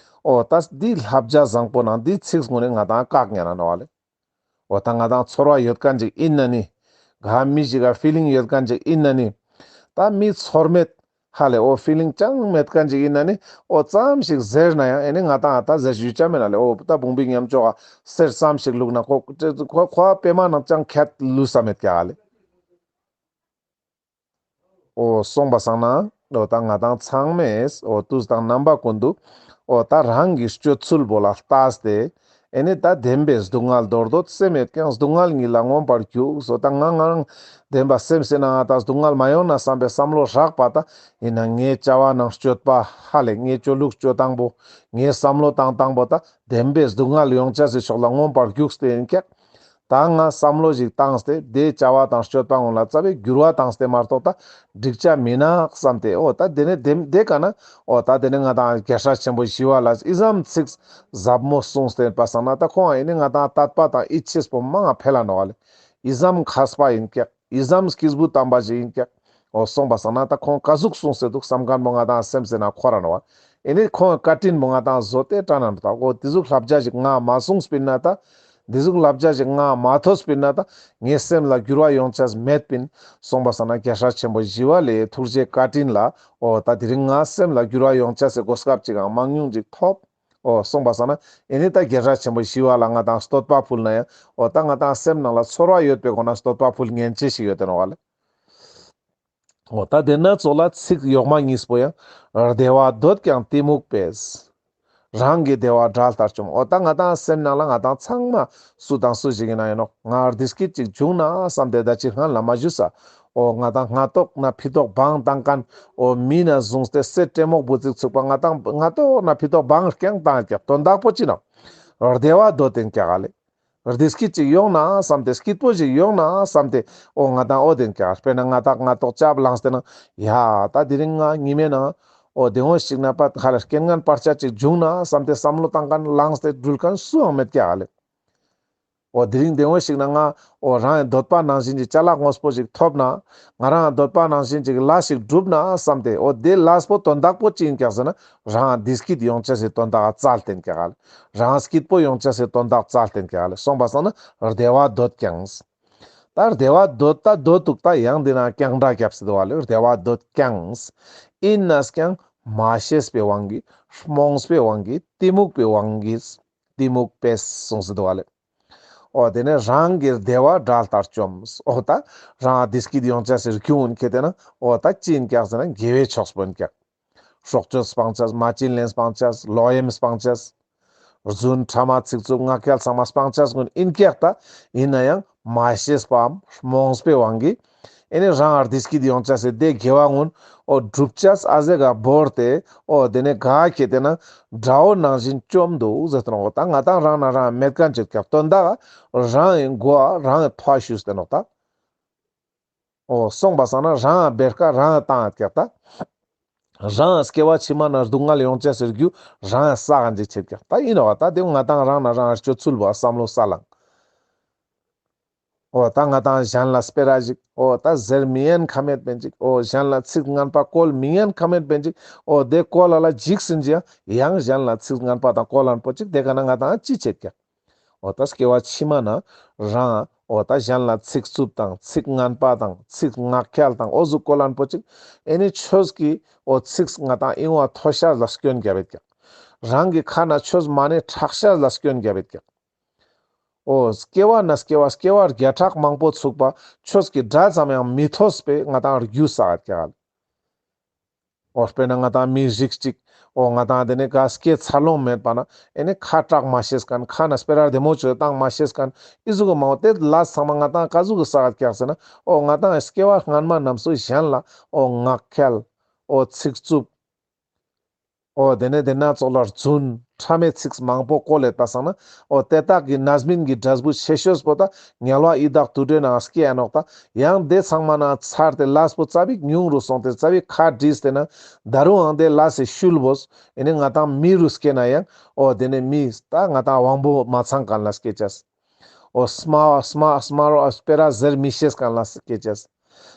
འོ་ད་འདི་བསླབ་བྱ་བཟང་པོ་ནང་འདི་ཚིག་གུན་ནི་ང་དང་བཀག་ཉན་ན་ནོག་ག་ལེ། འོ་ད་ང་དང་ཚོར་བ་ཡོད་མཁན་ཅིག་ཡིན་ན་ནི། ག་མི་ཞིག་ག་ཕི་ལིང་ཡོད་མཁན་ཅིག་ཡིན་ན་ནི། ད་མི་ཚོར་མེད། ཧ་ལེ་འོ་ཕི་ལིང་ཅང་མེད་མཁན་ཅིག་ཡིན་ན་ནི། འོ་ཙམ་ཞིག་ཟེར་ན་ཡང་ཨེ་ནི་ང་དང་ད་ཟེར་ཞུ་ཅ་མེད་ན་ལེ། འོ་ད་བུང་བུའི་ཉམས་ཅོག་ག་གསེར་ཙམ་ཞིག་བླུགས་ན་ཁོ་ཁོ་ཁོ་པད་མ་ནང་ཅང་ཁྱད་ལུས་ས་མེད་ཀྱག་ག་ལེ། འོ་སོང་པ་སང་ན་འོ་ད་ང་དང་ཚང་མས་འོ་དུས་དང་རྣམ་པ་ཀུན་ཏུ་འོ་ད་རང་གི་སྤྱོད་ཚུལ་བོ་ལ་ལྟས་ཏེ་ཨེ་ནི་ད་བདེན་པའི་སྡུག་བསྔལ་འདོར་འདོད་སེམས་ཡོད་ཀྱང་སྡུག་བསྔལ་ཉིད་ལ་མངོན་པར་རྒྱུག་སོ་ད་ང་ང་རང་བདེན་པ་སེམས་སེ་ན་ང་ད་སྡུག་བསྔལ་མ་ཡོང་ན་བསམ་པའི་བསམ་བློ་རག་པ་ད་ཡིན་ན་ངའི་བྱ་བ་ནང་སྤྱོད་པ་ཧ་ལེ་ངའི་སྤྱོད་ལུགས་སྤྱོད་སྟངས་པོ་ངའི་བསམ་བློ་བཏང་སྟངས་པོ་ད་བདེན་པའི་སྡུག་བསྔལ་ཡོང་ཅེས་སི་ཕྱོགས་ལ་མངོན་པར་རྒྱུགས་ཏེ་ཡིན་ཀྱག་ད་ང་བསམ་བློ་ཞིག་བཏང་སྟེ་དེའི་བྱ་བ་དང་སྤྱོད་པ་ངོ་ལ་རྩ་བའི་འགྱུར་བ་བཏང་སྟེ་མ་གཏོགས་ད་འགྲིག་ཅ་མི་ནག་བསམ་སྟེ་འོ་ད་དེ་ནས་དེ་དེ་ཀ་ན་འོ་ད་དེ་ནས་ང་དང་རྒྱལ་སྲས་ཆེན་པོ་ཞི་བ་ལྷས་ཨི་ཙམ་ཚིག་ཟབ་མོ་གསུངས་ཏེ་པ་སང་ན་ད་ཁོང་ཨེ་ནི་ང་དང་དད་པ་དང་ཡིད་ཆེས་པོ་མང་ང་འཕེལ་ལ་ནོག་ག་ལེ། ཨི་ཙམ་མཁས་པ་ཡིན་ཀྱག་ཨི་ཙམ་སྐྱེས་བུ་དམ་པ་ཞིག་ཡིན་ཀྱག་འོ་སོང་པ་སང་ན་ད་ཁོང་ཀ་ཟུག་གསུངས་ཏེ་འདུག་བསམ་མཁན་པོ་ང་དང་སེམས་སེ་ན་འཁོར་ར་ནོག་ག་ཨེ་ནི་ཁོང་བཀའ་དྲིན་པོ་ང་དང་བཟོ་སྟེ་དྲན་ན་འདུག་འོ་དེ་ཟུག་བསླབ་བྱ་ཞིག་ང་མ་གསུངས་པིན་ན་ད། འདི་ཟུག་བསླབ་བྱ་ཞིག་ང་མ་ཐོས་པིན་ན་ད་ངའི་སེམས་ལ་འགྱུར་བ་ཡོང་ཆས་མེད་པིན། སོང་པ་སང་ན་རྒྱལ་སྲས་ཆེན་པོ་ཞི་བ་ལྷའི་ཐུགས་རྗེ་བཀའ་དྲིན་ལ་འོ་ད་དེ་རིང་ང་སེམས་ལ་འགྱུར་བ་ཡོང་ཆས་སི་གོ་སྐབས་ཅིག་ཡང་མང་ཉུང་ཅིག་ཐོབ། འོ་སོང་པ་སང་ན་ཨེ་ནི་ད་རྒྱལ་སྲས་ཆེན་པོ་ཞི་བ་ལྷ་ང་དང་བསྟོད་པ་ཕུལ་ན་ཡང་འོ་ད་ང་དང་སེམས་ནང་ལ་ཚོར་བ་ཡོད་པའི་སྒོ་ན་བསྟོད་པ་ཕུལ་ཉན་ཆེ་ཞིག་ཡོད་དེ་ནོག་ག་ལེ། འོ་ད་དེ་ན་ཚོགས་ལ་ཚིག་གཡོག་མ་གཉིས་པོ་ཡང་། བདེ་བ་འདོད་ཀྱང་གཏི་མུག་པས། རང་གི་བདེ་བ་དགྲ་ལྟར་བཅོམ། འོ་ད་ང་དང་སེམས་ནང་ལ་ང་དང་ཚང་མ་སུ་དང་སུ་ཞིག་ཡིན་ན་ཡིན་ནོག་ང་བདེ་སྐྱིད་ཅིག་བྱུང་ན་བསམ་སྟེ་ད་ཅི་སྔན་ལ་མ་ཞུས་ས། འོ་ང་དང་སྔ་ཏོག་ན་ཕི་ཏོག་བང་བཏང་མཁན་འོ་མི་ན་བཟུང་སྟེ་སེ་ཏྲེ་མོག་བུ་ཙིག་ཚུགས་པ་ང་དང་སྔ་ཏོག་ན་ཕི་ཏོག་བང་རྐྱང་བཏང་ཀྱག་དོན་དག་པོ་ཅི་ནོག་བདེ་བ་འདོད་དེན་ཀྱག་ག་ལེ། བདེ་སྐྱིད་ཅིག་ཡོང་ན་བསམ་སྟེ་སྐྱིད་པོ་ཞིག་ཡོང་ན་བསམ་སྟེ་འོ་ང་དང་འོ་དེན་ཀྱག་དཔེར་ན་ང་དང་སྔ་ཏོག་ཅབ་ལངས་ཏེ་ན་ཡ་ད་དེ་རིང་ང་ཉི་མའི་ནང་ འོ་དེ་འོ་ཞིག་ན་པ་ཁ་ལ་རྐྱེན་ངན་བར་ཆད་ཅིག་བྱུང་ན་བསམ་སྟེ་བསམ་བློ་བཏང་མཁན་བླངས་ཏེ་འགྲུལ་མཁན་སུའང་མེད་ཀྱག་ལེ། འོ་དེ་རིང་དེ་འོ་ཞིག་ན་ང་འོ་རང་གི་འདོད་པ་ནང་བཞིན་གྱི་ཅ་ལག་དངོས་པོ་ཞིག་ཐོབ་ན། ང་རང་གི་འདོད་པ་ནང་བཞིན་གྱི་ལས་ཞིག་འགྲུབ་ན་བསམ་སྟེ། འོ་དེ་ལས་པོ་དོན་དག་པོ་ཅི་ཡིན་ཀྱག་ཟེར་ན། རང་བདེ་སྐྱིད་ཡོང་ཅེས་སི་དོན་དག་ག་བཙལ་ཏེན་ཀྱག་ལེ། རང་སྐྱིད་པོ་ཡོང་ཅེས་སི་དོན་དག་བཙལ་ཏེན་ཀྱག་ལེ། སོང་པ་སང་ན་བདེ་བ་འདོད་ཀྱང་། ད་བདེ་བ་འདོད་ད་འདོད་འདུག་ད་ཡང་འདི་ན་རྐྱང་སྒྲ་རྒྱབ་སྟེ་འདུག་པ་ལེ། བདེ་བ་འདོད་ཀྱང་། ཡིན་ནས་ཀྱང་མ་ཤེས་པའི་དབང་གིས། རྨོངས་པའི་དབང་གིས། གཏི་མུག་པའི་དབང་གིས། གཏི་མུག་པས་གསུངས་སེ་འདུག་པ་ལེ། འོ་དེ་ནས་རང་གི་བདེ་བ་དགྲ་ལྟར་བཅོམ། འོ་ད་རང་བདེ་སྐྱིད་ཡོང་ཅེས་སི་རྒྱུ་ཡིན་ཁེ་ཏེ་ན། འོ་ད་ཅི་ཡིན་ཀྱག་ཟེར་ན་དགེ་བའི་ཕྱོགས་པོ་ཡིན་ཀྱག། སྲོག་གཅོད་སྤང་ཅེས། མ་བྱིན་ལེན་སྤང་ཅེས། ལོག་གཡེམ་སྤང་ཅེས། རྫུན་ཕྲ་མ་ཚིག་རྩུབ་ངག་འཁྱལ་ཚང་མ་སྤང་ཅེས་ཀུན་ཡིན་ཀྱག་ད། ཡིན་ན་ཡང་མ་ཤེས་པའམ་རྨོངས་པའི་དབང་གིས། ཨེ་ནི་རང་ལ་བདེ་སྐྱིད་ཡོང་ཅེས་སི་དེ་དགེ་བ་ཀུན་འོ་སྒྲུབ་ཅེས་ཨ་ཟེ་ག་བོར་ཏེ། འོ་དེ་ནས་ག་ཁེ་ཏེ་ན་དགྲ་བོ་ནང་བཞིན་བཅོམ་འདུག་ཟེར་ཏེ་ནོག། འོ་ད་ང་ཏང་རང་ན་རང་མེད་མཁན་ཅིག་ཀྱག། དོན་དག་རང་གི་མགོ་རང་གི་ཐོག་ཞུས་ཏེ་ནོག་ད། འོ་སོང་པ་སང་ན་རང་བེར་ཀ་རང་བཏང་ཡོད་ཀྱག་ད། རང་སྐྱེ་བ་ཕྱི་མ་ན་སྡུག་བསྔལ་ཡོང་ཅེས་སི་རྒྱུ་རང་བསགས་ཀྱག་ཅེས་ཀྱག། ད་ཡིན་ནོག་ད། དེ་ང་ཏང་རང་ན་རང་སྤྱོད་ཚུལ་བོ་བསམ་བློ་ས་ལངས། འོ་ད་ང་ཏང་གཞན་ལ་སྤེ་ར་ཞིག། འོ་ད་ཟེར་མི་ཉན་ཁ་མེད་པིན་ཅིག། འོ་གཞན་ལ་ཚིག་ངན་པ་བཀོལ་མི་ཉན་ཁ་མེད་པིན་ཅིག། འོ་དེ་བཀོལ་ལ་ལ་འཇིགས་སིན་ཅི་ཡང་། ཡང་གཞན་ལ་ཚིག་ངན་པ་དང་བཀོལ་ལན་པོ་ཅིག་དེ་ཀ་ན་ང་ཏང་ཅི་བྱེད་ཀྱག། འོ་ད་སྐྱེ་བ་ཕྱི་མ་ན་རང་འོ་ད་གཞན་ལ་ཚིག་རྩུབ་དང་ཚིག་ངན་པ་དང་ཚིག་ངག་འཁྱལ་དང་འོ་ཟུག་བཀོལ་ལན་པོ་ཅིག། ཨེ་ནི་ཆོས་ཀྱི་འོ་ཚིག་ང་ཏང་ཨིན་བ་ཐོས་ཤེས་ལ་སྐྱོན་རྒྱབ་ཡོད་ཀྱག། རང་གི་ཁ་ན་ཆོས་མ་ཎི་ཁྲག་ཤེས་ལ་སྐྱོན་རྒྱབ་ཡོད་ཀྱག། འོ་སྐྱེ་བ་ན་སྐྱེ་བ་སྐྱེ་བ་བརྒྱ་ཕྲག་མང་པོ་ཚུགས་པ་ཆོས་ཀྱི་སྒྲ་ཙམ་ཡང་མི་ཐོས་པའི་ང་ཏང་རྒྱུ་བསགས་ཡོད་ཀྱག། འོ་དཔེར་ན་ང་ཏང་མི་རིགས་གཅིག། འོ་ང་ཏང་དེ་ནས་ག་སྐྱེ་འཚར་ལོངས་མེད་པ་ན་ཨེ་ནི་ཁ་གྲག་མ་ཤེས་མཁན། ཁ་ན་སྤེ་ར་བདེ་མོ་ཅོས་བཏང་མ་ཤེས་མཁན། ཨི་ཟུག་གི་མང་པོ་དེ་ལ་ཚང་མ་ང་ཏང་ག་ཟུག་གི་བསགས་ཀྱག་ཟེར་ན། འོ་ང་ཏང་སྐྱེ་བ་སྔན་མ་རྣམས་སུ་གཞན་ལ་འོ་ངག་འཁྱལ། འོ་ཚིག་རྩུབ། འོ་དེ་ནས་དེ་ན་ཙོགས་ལ་རྫུན་ཕྲ་མའི་ཚིག་མང་པོ་བཀོལ་ལེད་པ་སང་ན། འོ་དེ་དག་གི་རྣམ་སྨིན་གྱི་འབྲས་བུ་ཆེ་ཤོས་པོ་ད་དམྱལ་བ་ཡི་དྭགས་དུད་འགྲོའི་ནང་སྐྱེ་ཡ་ནོག་ད། ཡང་དེ་ཚང་མ་ན་ཚར་ཏེ་ལས་པོ་ཙ་པིག་ཉུང་རུ་སོང་སྟེ་ཙ་པིག་ཁ་བྲིས་ཏེ་ན་ད་རུང་ཡང་དེ་ལས་སི་ཤུལ་བོས་ཨེ་ནི་ང་ཏང་མི་རུ་སྐྱེ་ན་ཡང་། འོ་དེ་ནས་མི་ད་ང་ཏང་དབང་པོ་མ་ཚང་མཁན་ལ་སྐྱེ་ཅེས། འོ་སྨྲ་སྨྲ་སྨྲ་རོ་སྤེ་ར་ཟེར་མི་ཤེས་མཁན་ལ་སྐྱེ་ཅེས།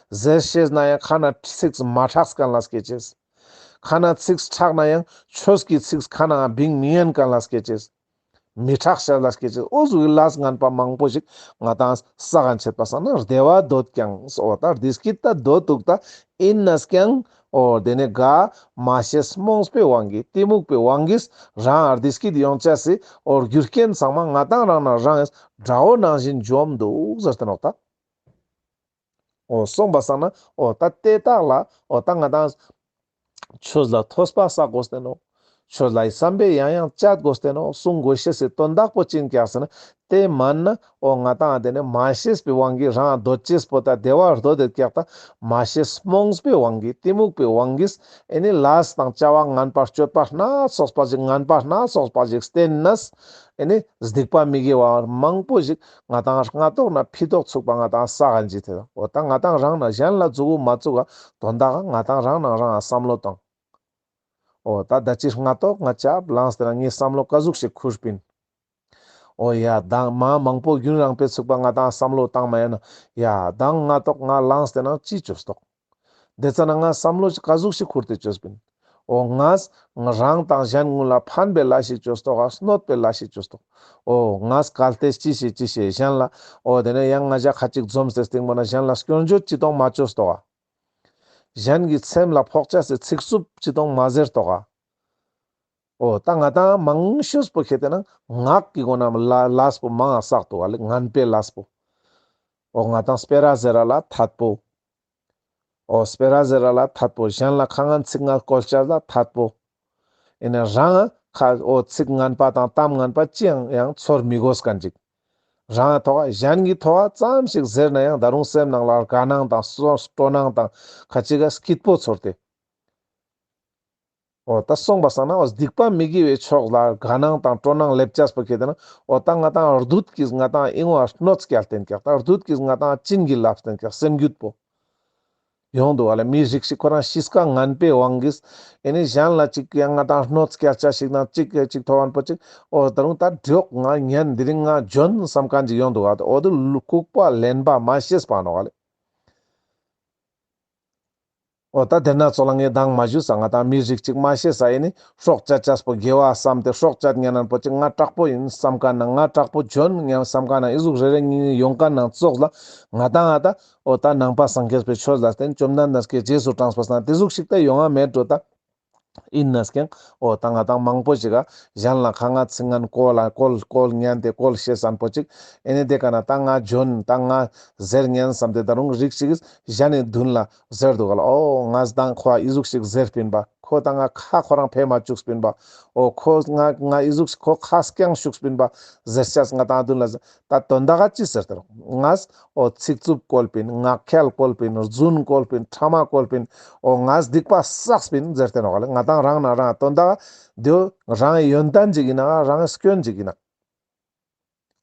ཟེར་ཤེས་ན་ཡང་ཁ་ན་ཚིག་མ་ཁྲག་མཁན་ལ་སྐྱེ་ཅེས། ཁ་ན་ཚིག་ཁྲག་ན་ཡང་ཆོས་ཀྱི་ཚིག་ཁ་ན་བིང་མི་ཉན་མཁན་ལ་སྐྱེ་ཅེས། མི་ཁྲག་ཤ་ལ་སྐྱེ་ཅེས། འོ་ཟུག་གི་ལས་ངན་པ་མང་པོ་ཞིག་ང་ཏང་བསགས་མཁན་ཆད་པ་སང་ན་བདེ་བ་འདོད་ཀྱང་། འོ་ད་བདེ་སྐྱིད་ད་འདོད་འདུག་ད། ཡིན་ནས་ཀྱང་འོ་དེ་ནས་ག་མ་ཤེས་རྨོངས་པའི་དབང་གིས་གཏི་མུག་པའི་དབང་གིས་རང་བདེ་སྐྱིད་ཡོང་ཅེས་སི་འོ་རྒྱུ་རྐྱེན་ཚང་མ་ང་ཏང་རང་ན་རང་དགྲ་བོ་ནང་བཞིན་འཇོམས་འདུག་ཟེར་ཏེ་ནོག་ད། འོ་སོང་པ་སང་ན་འོ་ད་དེ་དག་ལ་འོ་ད་ང་ཏང་ཆོས་ལ་ཐོས་པ་བསགས་དགོས་ཏེ་ནོག། ཆོས་ལ་བསམ་པས་ཡང་ཡང་དཔྱད་དགོས་ཏེ་ནོག། གསུང་དགོས་ཤེས་སི་དོན་དག་པོ་ཅི་ཡིན་ཀྱག་ཟེར་ན། དེ་མན་ན་འོ་ང་ཏང་དེ་ནས་མ་ཤེས་པའི་དབང་གིས་རང་འདོད་ཅེས་པོ་ད་བདེ་བ་འདོད་དེ་ཀྱག་ད། མ་ཤེས་རྨོངས་པའི་དབང་གིས་གཏི་མུག་པའི་དབང་གིས་ཨེ་ནི་ལས་དང་བྱ་བ་ངན་པ་སྤྱོད་པ་སྣ་ཚོགས་པ་ཞིག་ངན་པ་སྣ་ཚོགས་པ་ཞིག་བསྟེན་ནས་ཨེ་ནི་སྡིག་པ་མི་དགེ་བ་མང་པོ་ཞིག་ང་ཏང་སྔ་ཐོག་ན་ཕི་ཐོག་ཚུགས་པ་ང་ཏང་བསགས་ཡིན་ཅི་ཐེ། འོ་ད་ང་ཏང་རང་ན་གཞན་ལ་ཟུག་གུ་མ་ཚུགས་ག་དོན་དག་ང་ཏང་རང་ན་རང་བསམ་བློ་བཏང་། འོ་ད་ད་ཅི་སྔ་ཐོག་ང་ཅག་ལངས་ཏེ་ན་ངའི་བསམ་བློ་ག་ཟུག་ཞིག་ཁུར་པིན། འོ་ཡ་ད་མ་མང་པོ་རྒྱུན་རིང་པོ་ཚུགས་པ་ང་ཏང་བསམ་བློ་བཏང་མ་ཡིན་ན། ཡ་ད་སྔ་ཐོག་ང་ལངས་ཏེ་ན་ཅི་བཅོས་ཏོག། དེ་ཙ་ན་ང་བསམ་བློ་ག་ཟུག་ཞིག་ཁུར་ཏེ་བཅོས་པིན། འོ་ངས་རང་དང་གཞན་ཀུན་ལ་ཕན་པའི་ལས་ཤིག་བཅོས་ཏོག་ག་གནོད་པའི་ལས་ཤིག་བཅོས་ཏོག། འོ་ངས་གལ་ཏེ་ཅི་ཞིག་ཅི་ཞིག་གཞན་ལ་འོ་དེ་ནས་ཡང་ང་ཅག་ཁ་ཅིག་འཛོམས་ཏེ་སྟིང་པོ་ན་གཞན་ལ་སྐྱོན་བརྗོད་ཅི་དང་མ་བཅོས་ཏོག་ག། གཞན་གྱི་སེམས་ལ་ཕོག་ཅེས་སི་ཚིག་རྩུབ་ཅི་དང་མ་ཟེར་ཏོག་ག། འོ་ད་ང་ཏང་མང་ཤོས་པོ་ཁེ་ཏེ་ན་ངག་གི་སྒོ་ནས་ལ་ལས་པོ་མང་ང་བསགས་ཏོག་ག་ལེ། ངན་པའི་ལས་པོ། འོ་ང་ཏང་སྤེ་ར་ཟེར་ར་ལ་ཐད་པོ། འོ་སྤེ་ར་ཟེར་ར་ལ་ཐད་པོ། གཞན་ལ་ཁ་ངན་ཚིག་ངན་བཀོལ་ཅེས་ལ་ཐད་པོ། ཡིན་ན་རང་ཁ་འོ་ཚིག་ངན་པ་དང་གཏམ་ངན་པ་ཅི་ཡང་ཡང་ཚོར་མི་དགོས་མཁན་ཅིག། རང་ཐོག་ག་གཞན་གྱི་ཐོག་ག་ཙམ་ཞིག་ཟེར་ན་ཡང་ད་རུང་སེམས་ནང་ལ་དགའ་སྣང་དང་སྤྲོ་སྣང་དང་ཁ་ཅིག་ག་སྐྱིད་པོ་ཚོར་ཏེ། འོ་ད་སོང་པ་སང་ན་འོ་སྡིག་པ་མི་དགེ་བའི་ཕྱོགས་ལ་དགའ་སྣང་དང་སྤྲོ་སྣང་སླེབས་ཅེས་པོ་ཁེ་ཏེ་ན་འོ་ད་ང་ཏང་བདུད་ཀྱིས་ང་ཏང་ཨིན་བ་གནོད་སྐྱལ་ཏེན་ཀྱག། ད་བདུད་ཀྱིས་ང་ཏང་བྱིན་གྱིས་བརླབས་ཏེན་ཀྱག་སེམས་རྒྱུད་པོ། ཡོང་འདུག་ག་ལེ། མི་རིགས་ཤིག་ཁོ་རང་གཤིས་ཀ་ངན་པའི་དབང་གིས་ཨེ་ནི་གཞན་ལ་ཅིག་ཡང་ང་ཏང་གནོད་སྐྱལ་ཆ་ཞིག་དང་ཅིག་ཅིག་ཐོབ་ཨན་པོ་ཅིག་འོ་ད་རུང་ད་འགྲིག་ང་ཉན་འདི་རིང་ང་འཇོན་བསམ་མཁན་ཅིག་ཡོང་འདུག་ག་ལེ། འོ་དུ་ལྐུགས་པ་ལེན་པ་མ་ཤེས་པ་ནོག་ག་ལེ། འོ་ད་དེ་ན་ཙོགས་ལ་ངས་དང་མ་ཞུས་ས་ང་ཏང་མི་རིགས་ཅིག་མ་ཤེས་ས་ཨེ་ནི་སྲོག་བཅད་བཅད་པོ་དགེ་བ་བསམ་སྟེ་སྲོག་བཅད་ཉན་ཨན་པོ་ཅིག་ང་དྲག་པོ་ཡིན་བསམ་མཁན་ན་ང་དྲག་པོ་འཇོན་ཉན་བསམ་མཁན་ན་ཨི་ཟུག་རེ་རེ་གཉིས་གཉིས་ཡོང་མཁན་ན་ཙོགས་ལ་ང་ཏང་ང་ད་འོ་ད་ནང་པ་སངས་རྒྱས་པའི་ཆོས་ལ་བརྟེན་བཅོམ་ལྡན་འདས་ཀྱི་རྗེས་སུ་འབྲངས་པ་སང་དེ་ཟུག་ཞིག་ད་ཡོང་ང་མེད་འགྲོ་ད། ཡིན་ནས་ཀྱང་འོ་ད་ང་ཏང་མང་པོ་ཞིག་ག་གཞན་ལ་ཁ་ང་ཚིག་ངན་བཀོལ་ལ་བཀོལ་བཀོལ་ཉན་ཏེ་བཀོལ་ཤེས་ཨན་པོ་ཅིག་ཨེ་ནི་དེ་ཀ་ན་ད་ང་འཇོན་ད་ང་ཟེར་ཉན་བསམ་སྟེ་ད་རུང་རིགས་ཤིག་གཞན་ནི་མདུན་ལ་ཟེར་འདུག་ག་ལེ། འོ་ང་ཏང་ཁོ་ཨི་ཟུག་ཞིག་ཟེར་པིན་པ། ཁོ་ད་ང་ཁ་ཁོ་རང་ཕེ་མ་བཅུག་པིན་པ། འོ་ཁོ་ང་ང་ཨི་ཟུག་ཁོ་ཁ་རྐྱང་བཅུག་པིན་པ་ཟེར་ཤེས་ང་ཏང་མདུན་ལ་ཟེར། ད་དོན་དག་ག་ཅི་ཟེར་ཏེ་རོག་ངས་འོ་ཚིག་རྩུབ་བཀོལ་པིན། ངག་འཁྱལ་བཀོལ་པིན། རྫུན་བཀོལ་པིན། ཕྲ་མ་བཀོལ་པིན། འོ་ངས་སྡིག་པ་བསགས་པིན་ཟེར་ཏེ་ནོག་ག་ལེ། ང་ཏང་རང་ན་རང་དོན་དག་ག་དེའོ་རང་ཡོན་ཏན་ཅིག་ཡིན་ན་རང་སྐྱོན་ཅིག་ཡིན་ན།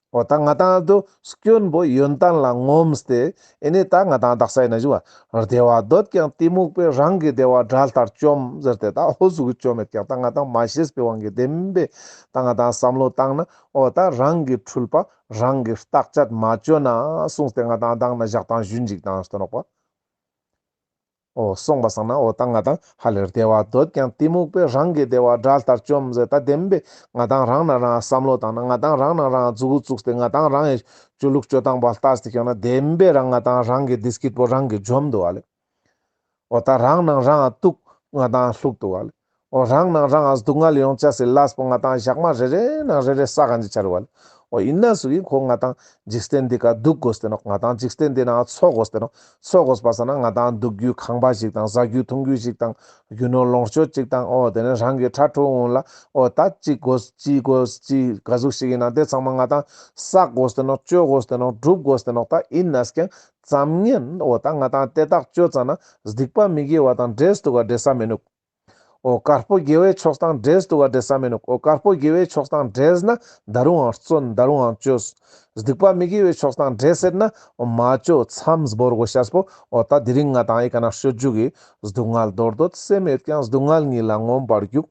འོ་ད་ང་ཏང་དུ་སྐྱོན་པོ་ཡོན་ཏན་ལ་ངོམས་ཏེ་ཨེ་ནི་ད་ང་ཏང་དག་ས་ཡིན་ན་ཞུ་བ། བདེ་བ་འདོད་ཀྱང་གཏི་མུག་པས། རང་གི་བདེ་བ་དགྲ་ལྟར་བཅོམ་ཟེར་ཏེ་ད་འོ་ཟུག་གི་བཅོམ་མེད་ཀྱང་ད་ང་ཏང་མ་ཤེས་པའི་དབང་གིས་བདེན་པའི་ད་ང་ཏང་བསམ་བློ་བཏང་ན། འོ་ད་རང་གི་འཁྲུལ་པ་རང་གི་བརྟག་དཔྱད་མ་བཅོས་ན་གསུངས་ཏེ་ང་ཏང་དང་ན་ཞག་དང་ཞུན་ཅིག་དང་ཞུ་ནོག་པ། འོ་སོང་པ་སང་ན་འོ་ད་ང་ཏང་ཧ་ལས་བདེ་བ་འདོད་ཀྱང་གཏི་མུག་པས། རང་གི་བདེ་བ་དགྲ་ལྟར་བཅོམ་ཟེར་ད་བདེན་པའི་ང་ཏང་རང་ན་རང་བསམ་བློ་བཏང་ན་ང་ཏང་རང་ན་རང་མཛུ་གུ་བཙུགས་ཏེ་ང་ཏང་རང་ཡི་སྤྱོད་ལུགས་སྤྱོད་སྟངས་པ་ལྟས་ཏེ་ཁྱོང་ན་བདེན་པའི་རང་ང་ཏང་རང་གི་བདེ་སྐྱིད་པོ་རང་གི་འཇོམས་འདུག་ག་ལེ། འོ་ད་རང་ནང་རང་ང་གཏུག་ང་ཏང་ལྷུག་ཏུ་བ་ལེ། འོ་རང་ནང་རང་ང་སྡུག་བསྔལ་ཡོང་ཅེས་སི་ལས་པོ་ང་ཏང་ཞག་མ་རེ་རེ་ནང་རེ་རེ་བསགས་ཀྱིན་ཅི་ཆ་རུག་བ་ལེ། འོ་ཡིན་ན་སུ་ཡིན་ཁོ་ང་ཏང་འཇིག་རྟེན་འདི་ཀ་འདུག་དགོས་ཏེ་ནོག་ང་ཏང་འཇིག་རྟེན་འདི་ནང་འཚོ་དགོས་ཏེ་ནོག་འཚོ་དགོས་པ་སང་ན་ང་ཏང་འདུག་རྒྱུ་ཁང་པ་ཞིག་དང་ཟ་རྒྱུ་འཐུང་རྒྱུ་ཞིག་དང་རྒྱུ་ནོར་ལོངས་སྤྱོད་ཅིག་དང་འོ་དེ་ནས་རང་གི་ཕྲུ་གུ་ལ་འོ་ད་ཅི་དགོས་ཅི་དགོས་ཅི་ག་ཟུག་ཞིག་ཡིན་ན་དེ་ཚང་མ་ང་ཏང་བསགས་དགོས་ཏེ་ནོག་སྤྱོད་དགོས་ཏེ་ནོག་སྒྲུབ་དགོས་ཏེ་ནོག་ད་ཡིན་ནས་ཀྱང་ཙམ་ཉན་འོ་ད་ང་ཏང་དེ་དག་སྤྱོད་ཙ་ན་སྡིག་པ་མི་དགེ་བ་དང་འདྲེས་འདུག་ག་འདྲེས་ས་མི་ནུག་འོ་དཀར་པོ་དགེ་བའི་ཕྱོགས་དང་འདྲེས་འདུག་ག་འདྲེས་ས་མི་ནུག་འོ་དཀར་པོ་དགེ་བའི་ཕྱོགས་དང་འདྲེས་ན་ད་རུང་ཡང་བརྩོན་ད་རུང་ཡང་བཅོས། སྡིག་པ་མི་དགེ་བའི་ཕྱོགས་དང་འདྲེས་ཟེར་ན་འོ་མ་བཅོ་མཚམས་བོར་དགོས་ཤེས་པོ་འོ་ད་དེ་རིང་ང་ཏང་ཨི་ཀ་ན་སྤྱོད་འཇུག་གི་སྡུག་བསྔལ་འདོར་འདོད་སེམས་ཡོད་ཀྱང་སྡུག་བསྔལ་ཉིད་ལ་མངོན་པར་རྒྱུག་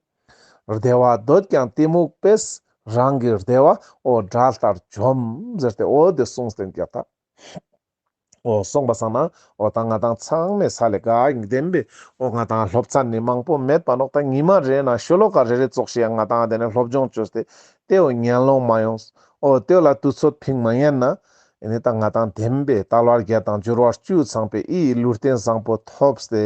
བདེ་བ་འདོད་ཀྱང་གཏི་མུག་པས། རང་གི་བདེ་བ་འོ་དགྲ་ལྟར་བཅོམ་ཟེར་ཏེ་འོ་དེ་གསུངས་ཏེ་ཀྱག་ད། འོ་སོང་པ་སང་ན་འོ་ད་ང་ཏང་ཚང་མས་ས་ལེ་ག་ཡིན་བདེན་པའི་འོ་ང་ཏང་སློབ་ཚན་ནི་མང་པོ་མེད་པ་ནོག་ད་ཉི་མ་རེ་ན་ཤོ་ལོ་ཀ་རེ་རེ་ཙོགས་ཤིག་ཡང་ང་ཏང་དེ་ནས་སློབ་སྦྱོང་བཅོས་ཏེ་དེ་འོ་ཉན་ལོང་མ་ཡོང་། འོ་དེ་ལ་དུས་ཚོད་ཕིང་མ་ཉན་ན་ཨེ་ནི་ད་ང་ཏང་བདེན་པའི་དལ་བ་བརྒྱད་དང་འབྱོར་བ་བཅུ་ཚང་པའི་ཨི་ལུས་རྟེན་བཟང་པོ་ཐོབ་སྟེ་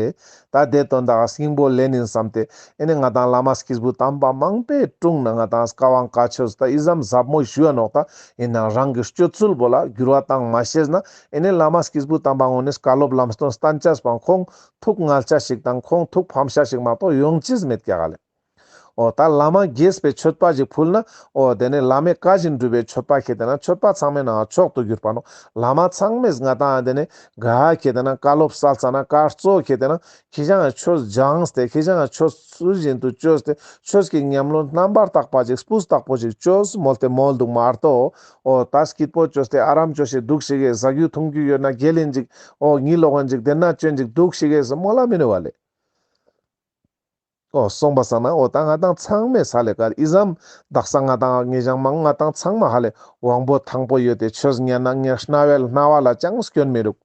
ད་དེ་དོན་དག་སྙིང་པོ་ལེན་ཡིན་བསམ་སྟེ་ཨེ་ནི་ང་ཏང་བླ་མ་སྐྱེས་བུ་དམ་པ་མང་པོའི་དྲུང་ན་ང་ཏང་བཀའ་དབང་བཀའ་ཆོས་ད་ཨི་ཙམ་ཟབ་མོ་ཞུ་ཡ་ནོག་ད་ཡིན་ནའང་རང་གི་སྤྱོད་ཚུལ་པོ་ལ་འགྱུར་བ་བཏང་མ་ཤེས་ན་ཨེ་ནི་བླ་མ་སྐྱེས་བུ་དམ་པ་ངོ་ནས་བཀའ་སློབ་ལམ་སྟོན་བསྟན་ཅེས་པའང་ཁོང་ཐུགས་མངལ་ཆ་ཞིག་དང་ཁོང་ཐུགས་ཕམ་ཤ་ཞིག་མ་གཏོགས་ཡོང་ཅེས་མེད་ཀྱག་ལེ། འོ་ད་བླ་མ་དགྱེས་པའི་མཆོད་པ་ཞིག་ཕུལ་ན་འོ་དེ་ནས་བླ་མའི་བཀའ་བཞིན་སྒྲུབ་པའི་མཆོད་པ་ཁེ་ཏེ་ན་མཆོད་པ་ཚང་མའི་ནང་མཆོག་ཏུ་གྱུར་པ་ནོག་བླ་མ་ཚང་མས་ང་ཏང་དེ་ནས་ག་ཁེ་ཏེ་ན་བཀའ་སློབ་སལ་ཙ་ན་བཀའ་གཙོ་ཁེ་ཏེ་ན་ཁྱེ་ཞང་ཆོས་སྦྱངས་ཏེ་ཁྱེ་ཞང་ཆོས་ཚུལ་བཞིན་དུ་བཅོས་ཏེ་ཆོས་ཀྱི་ཉམས་ལེན་རྣམ་པར་དག་པ་ཅིག་སྤུས་དག་པོ་ཅིག་བཅོས་མོལ་ཏེ་མོལ་འདུག་མ་གཏོགས་འོ་ད་སྐྱིད་པོ་བཅོས་ཏེ་ཨ་རམ་བཅོས་ཤིག་འདུག་ཤིག་གེ་ཟ་རྒྱུ་འཐུང་རྒྱུ་ཡོད་ན་དགེ་ལེན་ཅིག་འོ་ཉི་ལོག་ཡིན་ཅིག་དེ་ན་བཅོན་ཅིག་འདུག་ཤིག་གེ་ཟེར་མོལ་ལ་མི་ནུས་པ་ལེ། འོ་སོང་པ་སང་ན་འོ་ད་ང་ཏང་ཚང་མས་ས་ལེ་ག་ཨི་ཙམ་དག་ས་ང་ཏང་ངེ་ཞང་མང་ང་ཏང་ཚང་མ་ཧ་ལེ་དབང་པོ་ཐང་པོ་ཡོད་དེ་ཆོས་ཉན་ན་ངའི་རྣ་བའི་རྣ་བ་ལ་ཅང་སྐྱོན་མི་རུག་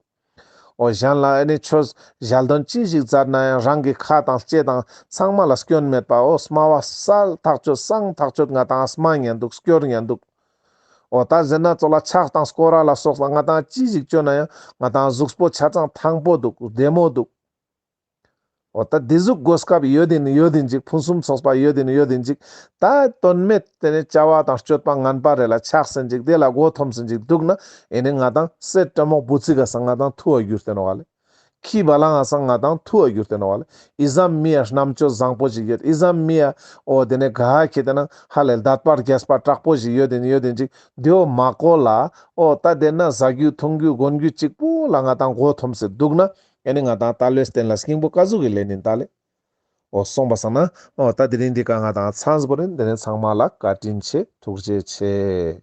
འོ་གཞན་ལ་ཨེ་ནི་ཆོས་ཞལ་འདོན་ཅི་ཞིག་མཛད་ན་ཡང་རང་གི་ཁ་དང་ལྕེ་དང་ཚང་མ་ལ་སྐྱོན་མེད་པ་འོ་སྨྲ་བ་སལ་ཐག་ཆོད་སང་ཐག་ཆོད་ང་ཏང་སྨྲ་ཉན་འདུག་སྐྱོར་ཉན་འདུག་འོ་ད་ཟེར་ན་ཙོགས་ལ་ཕྱག་དང་སྐོར་ར་ལ་སོགས་ལ་ང་ཏང་ཅི་ཞིག་བཅོ་ན་ཡང་ང་ཏང་གཟུགས་པོ་ཆ་ཚང་ཐང་པོ་འདུག་བདེ་མོ་འདུག་འོ་ད་འདི་ཟུག་གོ་སྐབས་ཡོད་དེ་ནི་ཡོད་དེ་ཅིག་ཕུན་སུམ་ཚོགས་པ་ཡོད་དེ་ནི་ཡོད་དེ་ཅིག་ད་དོན་མེད་དེ་ནི་བྱ་བ་དང་སྤྱོད་པ་ངན་པ་རེ་ལ་ཆགས་སེ་ཅིག་དེ་ལ་མགོ་འཐོམས་སེ་ཅིག་འདུག་ན་ཨེ་ནི་ང་ཏང་སེ་ཏྲ་མོག་བུ་ཚིག་ག་སང་ང་ཏང་ཐུ་བ་གྱུར་ཏེ་ནོག་ལེ། ཁྱི་བ་ལང་ང་སང་ང་ཏང་ཐུ་བ་གྱུར་ཏེ་ནོག་ལེ། ཨི་ཙམ་མི་ཡ་རྣམ་དཔྱོད་བཟང་པོ་ཅིག་ཡོད། ཨི་ཙམ་མི་ཡ་འོ་དེ་ནི་ག་ཁེ་ཏེ་ན་ཧ་ལེ་དད་པ་རྒྱས་པ་དྲག་པོ་ཞིག་ཡོད་དེ་ནི་ཡོད་དེ་ཅིག་དེའོ་མ་གོ་ལ་འོ་ད་དེ་ན་ཟ་རྒྱུ་འཐུང་རྒྱུ་གོན་རྒྱུ་གཅིག་པོ་ལ་ང་ཏང་མགོ་འཐོམས་སེ་འདུག་ན། ཨེ་ནི་ང་ཏང་ད་ལོས་བརྟེན་ལ་སྙིང་པོ་ཀ་ཟུག་གི་ལེན་ཡིན་ད་ལེ། འོ་སོང་པ་སང་ན་འོ་ད་དེ་རིང་འདི་ཀ་ང་ཏང་ཚང་བོ་རིན་དེ་ནས་ཚང་མ་ལ་བཀའ་དྲིན་ཆེ་ཐུགས་རྗེ་ཆེ།